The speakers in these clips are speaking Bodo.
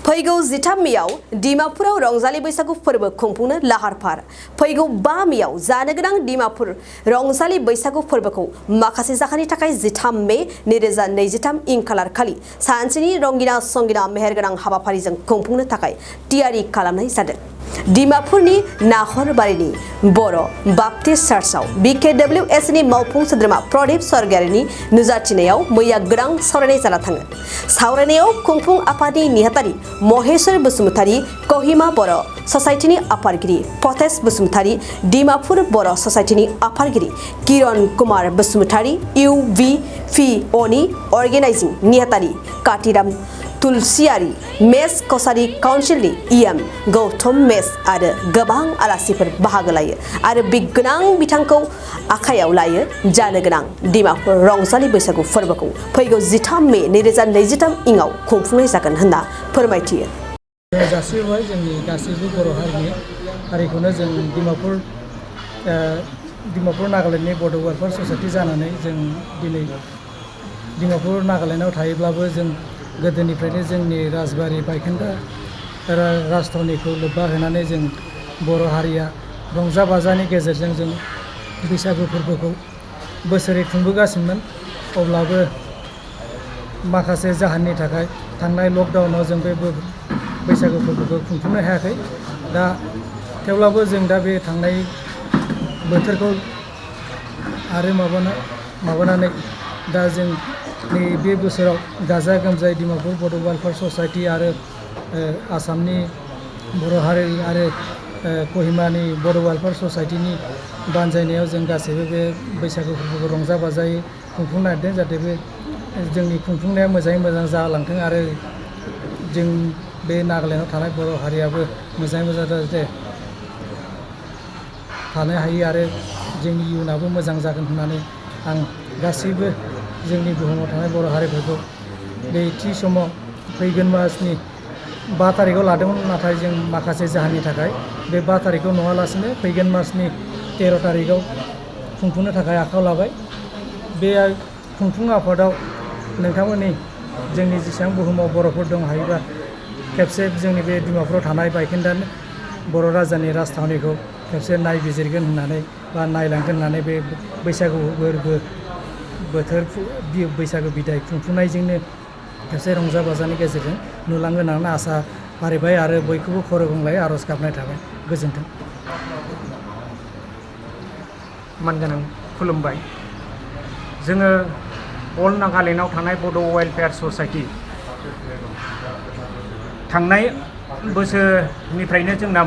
फैगौ 13 मेयाव डिमापुराव रंजालि बैसागु फोरबो खुंफुंनो लाहार-फाहार। फैगौ 5 मेयाव जानो गोनां डिमापुर रंजालि बैसागु फोरबोखौ माखासे जाहोननि थाखाय 13 मे 2023 इं खालार खालि सानसेनि रंगिना संगिना मेहेरगोनां हाबाफारिजों खुंफुंनो थाखाय थियारि खालामनाय जादों। डिमापुरनि नाहरबारिनि बर' बाप्टिस्ट चार्चआव BKWS नि मावफुं सोद्रोमा प्रदीप स्वर्गियारिनि नुजाथिनायाव मैया गोनां सावरायनाय जाना थाङो। सावरायनायाव खुंफुं आफादनि नेहाथारि महेश्वर बसुमतारी, कहिमा बर' ससाइटिनि आफादगिरि फतेज बसुमतारी, डिमापुर बर' ससाइटिनि आफादगिरि किरण कुमार बसुमतारी, UVFO नि अर्गेनाइजिं नेहाथारि कातिराम तुलसियारि, मेस कसारी काउन्सिलनि EM गौतम मेस आरो गोबां आलासिफोर बाहागो लायो आरो बे गोनां बिथांखौ आखायाव लायो जानो गोनां डिमापुर रंजालि बैसागु फोरबोखौ फैगौ 13 मे 2023 इङाव खुंफुंनाय जागोन होनना फोरमायथियो। जासिबाय जोंनि गासैबो बर' हारिखौनो जों डिमापुर नागालेण्डनि बड' वेलफेयार ससाइटि जानानै जों दिनै डिमापुर नागालेण्डआव थायोब्लाबो जों गोदोनिफ्रायनो जोंनि राजबारि बायखोन्दा राजथावनिखौ लोब्बा होनानै जों बर' हारिया रंजा बाजानि गेजेरजों जों बैसागु फोरबोखौ बोसोरै खुंबोगासिनोमोन। अब्लाबो माखासे जाहोननि थाखाय थांनाय लकडाउनाव जों बे बैसागु फोरबोखौ खुंफुंनो हायाखै। दा थेवब्लाबो जों दा बे थांनाय बोथोरखौ आरो माबानानै दा जों बे बोसोराव गाजा गोमजायै डिमापुर बड' वेलफेयार ससाइटि आरो आसामनि बर' हारि आरो कहिमानि बर' वेलफेयार ससाइटिनि बानजायनायाव जों गासैबो बे बैसागु फोरबोखौ रंजा बाजायै खुंफुंनो नागिरदों। जाहाथे बे जोंनि खुंफुंनाया मोजाङै मोजां जालांथों आरो जों बे नागालेण्डआव थानाय बर' हारियाबो मोजाङै मोजां जाहाथे थानो हायो आरो जोंनि इयुनाबो मोजां जागोन होननानै आं गासैबो जोंनि बुहुमाव थानाय बर' हारिफोरखौ बे थि समाव फैगोन मासनि 5 तारिखआव लादोंमोन, नाथाय जों माखासे जाहोननि थाखाय बे 5 तारिखआव नङालासिनो फैगोन मासनि 13 तारिखआव खुंफुंनो थाखाय आखायाव लाबाय। बे खुंफुं आफादाव नोंथांमोननि जोंनि जेसेबां बुहुमाव बर'फोर दं हायोबा खेबसे जोंनि बे डिमापुराव थानाय बायखोन्दा बर' राजानि राजथावनिखौ खेबसे नायबिजिरगोन होननानै बा नायलांगोन होननानै बे बैसागु फोरबो बोथोर बैसागु बिदाय खुंफुंनायजोंनो खेबसे रंजा बाजानि गेजेरजों नुलांगोन होननानै आसा फारिबाय आरो बयखौबो खर' गंग्लायै आर'ज गाबनाय थाबाय। गोजोन्थों। मानगोनां खुलुमबाय। जोङो अल नागालेण्डआव थानाय बड' वेलफेयार ससाइटि थांनाय बोसोरनिफ्रायनो जोंना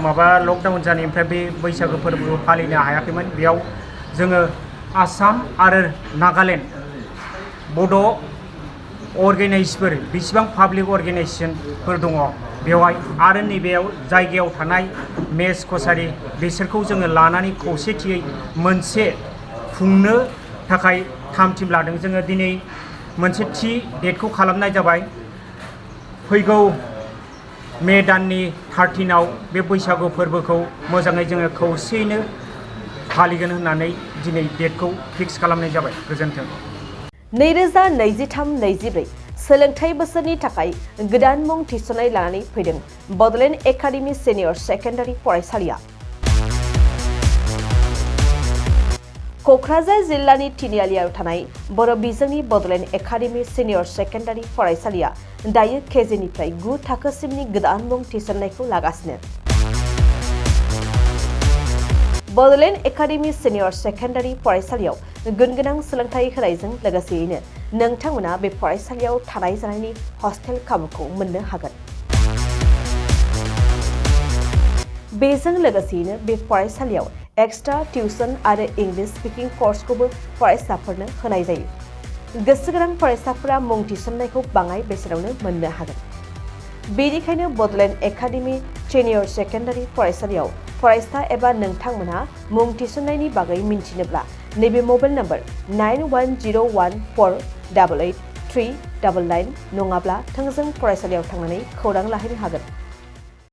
लकडाउन जानायनिफ्राय बे बैसागु फोरबोखौ फालिनो हायाखैमोन। बेयाव जोङो आसाम आरो नागालेण्ड बड' अर्गेनाइजफोर बेसेबां पाब्लिक अर्गेनाइजेसनफोर दङ बेवहाय आरो नैबेयाव जायगायाव थानाय मेस कसारी बिसोरखौ जोङो लानानै खौसेथियै मोनसे खुंनो थाखाय थाम-थिम लादों। जोङो दिनै मोनसे थि डेटखौ खालामनाय जाबाय। फैगौ मे दाननि 13आव बे बैसागु फोरबोखौ मोजाङै जोङो खौसेयैनो फालिगोन होननानै दिनै डेटखौ फिक्स खालामनाय जाबाय। गोजोन्थों। 2023-24 सोलोंथाइ बोसोरनि थाखाय गोदान मुं थिसननाय लानानै फैदों बड'लेण्ड एकाडेमि सिनियर सेकेन्डारि फरायसालिया। क'क्राझार जिल्लानि तिनिआलियाव थानाय बर' बिजोंनि बड'लेण्ड एकाडेमि सिनियर सेकेन्डारि फरायसालिया दायो KG-निफ्राय 9 थाखोसिमनि गोदान मुं थिसननायखौ लागासिनो। बड'लेण्ड एकाडेमि सिनियर सेकेन्डारि फरायसालियाव गुनगोनां सोलोंथाइ होनायजों लोगोसेयैनो नोंथांमोना बे फरायसालियाव थानाय जानायनि हस्टेल खाबुखौ मोननो हागोन। बेजों लोगोसेयैनो बे फरायसालियाव एक्सट्रा टिउसन आरो इंलिश स्पिकिं कर्सखौबो फरायसाफोरनो होनाय जायो। गोसो गोनां फरायसाफोरा मुं थिसननायखौ बाङाय बेसेनावनो मोननो हागोन। बेनिखायनो बड'लेण्ड एकाडेमि सिनियर सेकेन्डारि फरायसालियाव फरायसा एबा नोंथांमोनहा मुं थिसननायनि बागै मिन्थिनोब्ला नैबे मबाइल नम्बर 9101488399 नङाब्ला थोंजों फरायसालियाव थांनानै खौरां लाहैनो हागोन।